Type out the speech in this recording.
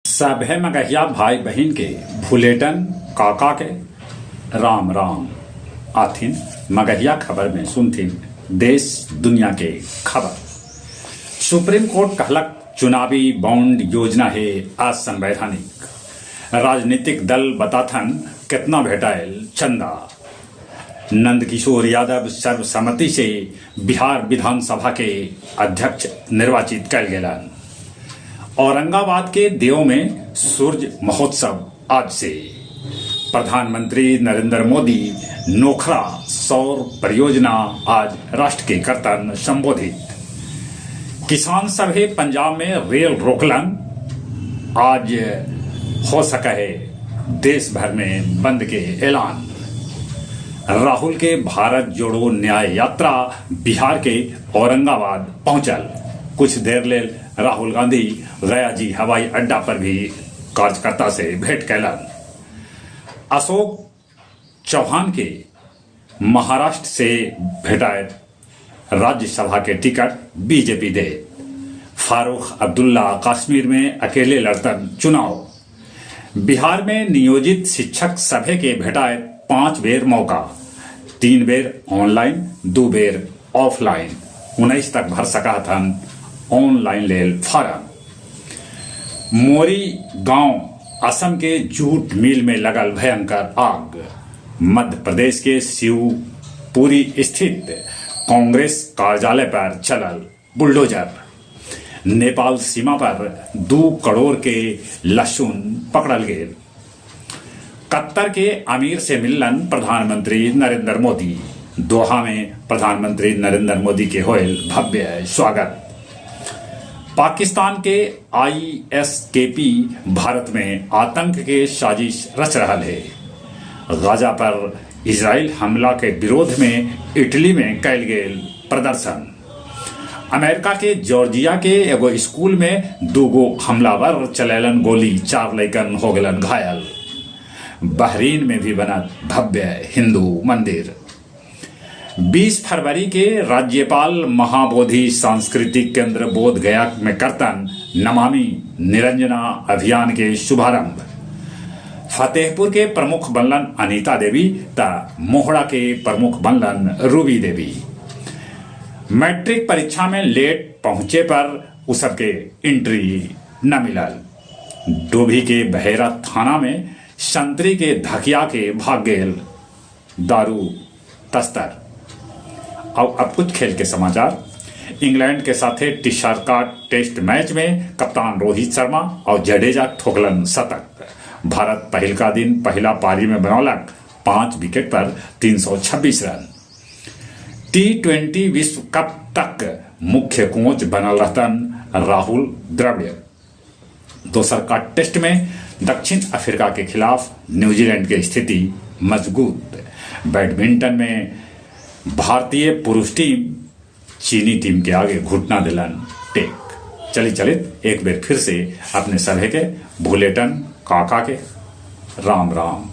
सभे मगहिया भाई बहिन के भुलेटन काका के राम राम। आथिन मगहिया खबर में सुनथिन देश दुनिया के खबर। सुप्रीम कोर्ट कहलक चुनावी बॉन्ड योजना हे असंवैधानिक। राजनीतिक दल बताथन केतना भेटायल चंदा। नंदकिशोर यादव सर्वसम्मति से बिहार विधानसभा के अध्यक्ष निर्वाचित कैल गेलन। औरंगाबाद के देव में सूर्य महोत्सव आज से। प्रधानमंत्री नरेंद्र मोदी नोखरा सौर परियोजना आज राष्ट्र के करतन संबोधित। किसान सभे पंजाब में रेल रोकलन, आज हो सका है देश भर में बंद के ऐलान। राहुल के भारत जोड़ो न्याय यात्रा बिहार के औरंगाबाद पहुंचल। कुछ देर लेल राहुल गांधी गयाजी हवाई अड्डा पर भी कार्यकर्ता से भेंट कैलन। अशोक चौहान के महाराष्ट्र से भेटाए राज्यसभा के टिकट बीजेपी दे। फारूख अब्दुल्ला कश्मीर में अकेले लड़तन चुनाव। बिहार में नियोजित शिक्षक सभे के भेटाए 5 बेर मौका, 3 बेर ऑनलाइन, 2 बेर ऑफलाइन। 19 तक भर सका थन ऑनलाइन लेल फार्म। मोरी गांव असम के जूट मिल में लगल भयंकर आग। मध्य प्रदेश के शिवपुरी स्थित कांग्रेस कार्यालय पर चलल बुलडोजर। नेपाल सीमा पर 2 करोड़ के लहसुन पकड़ल गेल। कतर के अमीर से मिलन प्रधानमंत्री नरेंद्र मोदी। दोहा में प्रधानमंत्री नरेंद्र मोदी के होयल भव्य स्वागत। पाकिस्तान के आईएसकेपी भारत में आतंक के साजिश रच रहा है। गाजा पर इजराइल हमला के विरोध में इटली में कैल गेल प्रदर्शन। अमेरिका के जॉर्जिया के एगो स्कूल में 2 गो हमलावर चलेलन गोली, 4 लैकन हो गेलन घायल। बहरीन में भी बना भव्य हिंदू मंदिर। 20 फरवरी के राज्यपाल महाबोधि सांस्कृतिक केंद्र बोध गया में करतन नमामि निरंजना अभियान के शुभारंभ। फतेहपुर के प्रमुख बनलन अनीता देवी त मोहड़ा के प्रमुख बनलन रूबी देवी। मैट्रिक परीक्षा में लेट पहुंचे पर उसके एंट्री न मिलल। डोभी के बहेरा थाना में संतरी के धकिया के भाग गेल दारू तस्तर। और अब कुछ खेल के समाचार। इंग्लैंड के साथे टिशार्का टेस्ट मैच में कप्तान रोहित शर्मा और जडेजा ठोकलन शतक। भारत पहिलका दिन पहला पारी में बनौलक 5 विकेट पर 326 रन। टी20 विश्व कप तक मुख्य कोच बनल रहतन राहुल द्रविड़। दोसर का टेस्ट में दक्षिण अफ्रीका के खिलाफ न्यूजीलैंड की स्थिति मजबूत। बैडमिंटन में भारतीय पुरुष टीम चीनी टीम के आगे घुटना दिलन टेक। चली चलित एक बेर फिर से अपने सभे के भुलेटन काका के राम राम।